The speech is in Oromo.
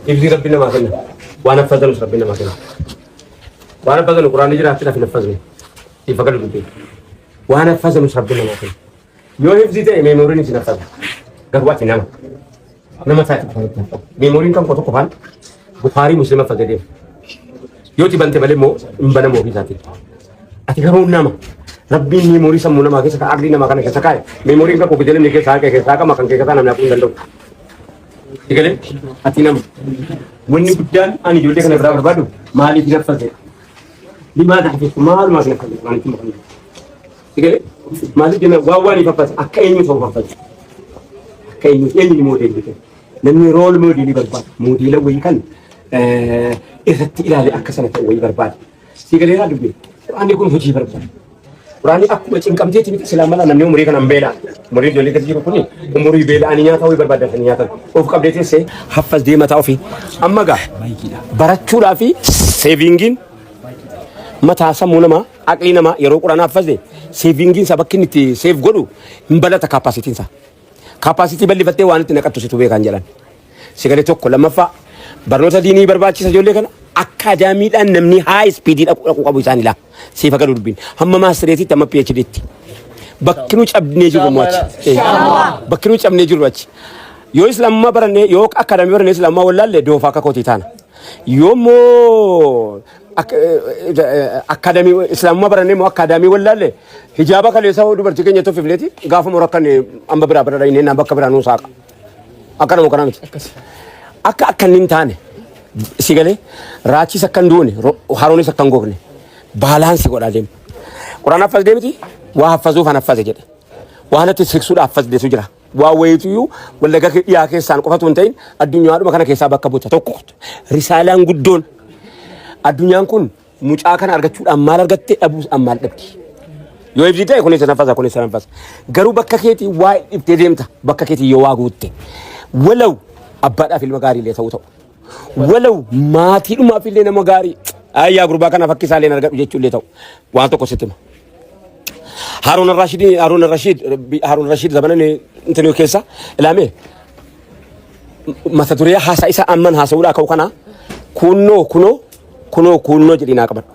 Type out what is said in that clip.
Hifzii Rabbi namaa kenna. Waan haffazanus Rabbi namaa kenna. Waan haffazanu Quraanni jira achi hin haffazne. Ifa galu dubbii. Waan haffazanus Rabbi namaa kenna. Yoo hifzii ta'e meemoriin isin haffaza. Garuu ati nama. Nama taate qofa itti haffaza. Meemoriin kan koo tokko faan Bukaarii Muslim haffazee deema. Yoo itti bante malee immoo hin banamu ofii isaatiin. Ati garuu nama. Rabbiin meemorii sammuu namaa keessa kan aqlii namaa kana keessa kaa'e. Meemoriin kan koo gidee namni keessaa haqee keessaa qaba kan keessaa namni haquu hin danda'u. Sigalee ati nama. Wanni guddaan ani ijoollee kana biraa barbaadu maaliif hin haffaze? Limaa taxfistu maalumaaf hin haffaze? Maaliif hin haffaze? Sigalee maaliif jenna waan waan hin haffaze akka eenyu ta'u haffaze? Akka eenyu eenyu ni moodeelli ta'e? Namni rool moodeelii barbaada. Moodeela wayii kan irratti ilaale akka sana ta'u wayii barbaada. Sigalee haa dubbi. Quraanni kun hojii barbaada. Quraanni akkuma cinqamteeti miti silaa mala namni umurii kanaan beela. Umurii ijoollee keessa jiru kuni umurii beela'anii nyaata wayii barbaadatanii nyaatan. Of qabdee teessee haffas deema mataa ofii. Amma gaa barachuudhaa fi seevingiin mataa sammuu namaa aqlii namaa yeroo quraana haffasde seevingiin isaa bakki inni itti seef godhu hin bal'ata kaappaasitiin isaa. Kaappaasitii bal'ifattee waan itti naqattu situ beekan jedhan. Sigalee tokko lammaffaa barnoota diinii barbaachisa ijoollee kana akka adaamiidhaan namni haa ispiidii dhaqu dhaquu qabu isaan ilaa. Siif akka dubbiin hamma maastireetitti hamma PhDtti. Bakki nu cabnee jirru immoo achi. Bakki nu cabnee jirru achi. Yoo islaamummaa barannee yoo akkaadaamii barannee islaamummaa wallaalle doofaa akka kootii taana. Yoo immoo akkaadaamii islaamummaa barannee immoo akkaadaamii wallaalle hijaaba kaleessa dubartii keenya tuffifneeti gaafa morakkan amma biraa bira dhaynee bakka biraa nuu saaqa. Akka nama kanaa miti. Akka akka inni hin taane si galee raachis akka hin duune haroonis akka hin gogne baalaansi godhaa deema. Quraan haffaz deemiti waa haffazuuf an haffaze jedhe. Waa natti siksuudha haffazdeetu jira. Waa wayiituyyuu wallagga dhiyaa keessaan qofatu hin ta'in addunyaadhuma kana keessaa bakka buuta tokko. Risaalaan guddoon addunyaan kun Mucaa kana argachuudhaan maal argatte dhabuudhaan maal dhabdi? Yoo ibsi ta'e kunis nafasa kunis nafasa. Garuu bakka keetii waa dhiftee deemta bakka keetii yoo waa guutte. Walaw abbaadhaaf ilma gaarii illee ta'uu ta'u. Walaw maatiidhumaaf illee nama gaarii. Ayyaa gurbaa kana fakki isaallee argadhu jechuu illee ta'u. Waan tokko sitti hima. Haaruun Rashiid Haaruun Rashiid Haaruun Rashiid zamana inni keessa ilaamee mata duree haasaa isa amman haasa'uudhaa ka'u kana kunnoo kunoo kunoo kunnoo jedhii naa qabadhu.